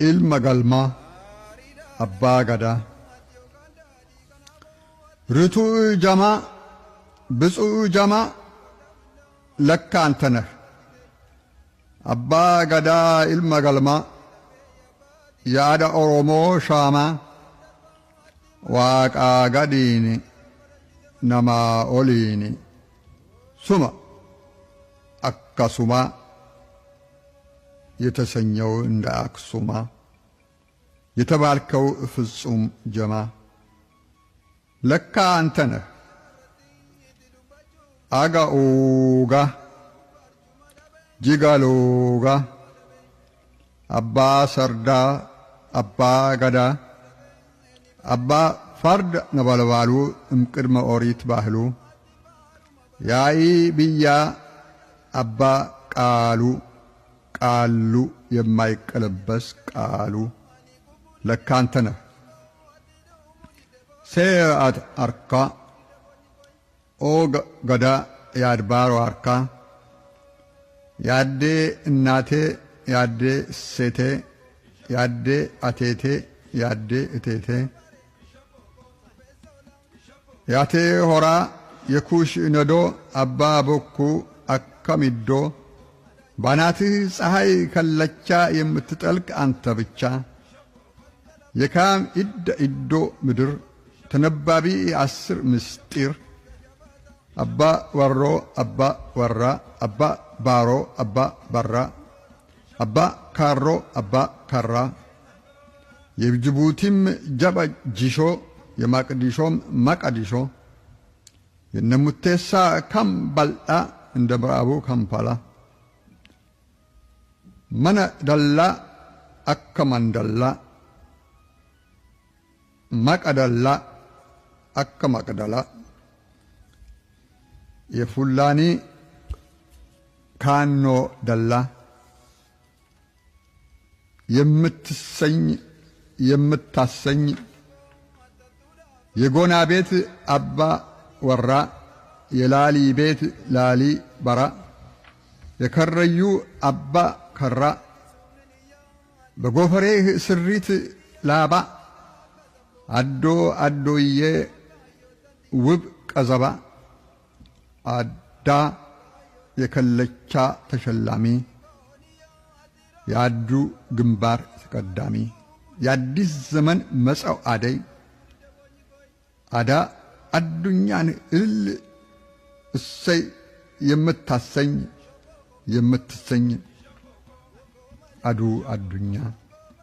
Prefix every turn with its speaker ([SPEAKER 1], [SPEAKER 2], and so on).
[SPEAKER 1] Ilma Galmaa Abbaa Gadaa ርቱዕ ጀማ ብፁዕ ጀማ ለካ አንተ ነህ አባ ገዳ ኢልመ ገልማ yaada Oromoo shaamaa waaqaa gadiini namaa oliini suma akkasuma የተሰኘው እንደ አክሱማ የተባልከው ፍጹም ጀማ ለካ አንተ ነህ። አጋኡጋ ጂጋሎጋ አባ ሰርዳ አባ ገዳ አባ ፈርድ ነበልባሉ እምቅድመ ኦሪት ባህሉ ያኢ ብያ አባ ቃሉ ቃሉ የማይቀለበስ ቃሉ ለካ አንተ ነህ። ሴአት አርካ ኦ ገዳ የአድባሮ አርካ ያዴ እናቴ ያዴ ሴቴ ያዴ አቴቴ ያዴ እቴቴ ያቴ ሆራ የኩሽ ነዶ አባ ቦኩ አከሚዶ ባናትህ ፀሐይ ከለቻ የምትጠልቅ አንተ ብቻ የካም ኢደ ኢዶ ምድር ተነባቢ 10 ምስጢር አባ ወሮ አባ ወራ አባ ባሮ አባ በራ አባ ካሮ አባ ካራ የጅቡቲም ጀባ ጂሾ የማቅዲሾም ማቃዲሾ የነሙቴሳ ካምባልጣ እንደ ምዕራቡ ካምፓላ መነ ደላ አከ መንደላ መቀደላ አከ መቅደላ የፉላኒ ካኖ ደላ የምትሰኝ የምታሰኝ የጎና ቤት አባ ወራ የላሊ ቤት ላሊ በራ የከረዩ አባ ከራ በጎፈሬህ ስሪት ላባ አዶ አዶዬ ውብ ቀዘባ አዳ የከለቻ ተሸላሚ የአዱ ግንባር ተቀዳሚ የአዲስ ዘመን መጸው አደይ አዳ አዱኛን እልል እሰይ የምታሰኝ የምትሰኝ አዱ አዱኛ።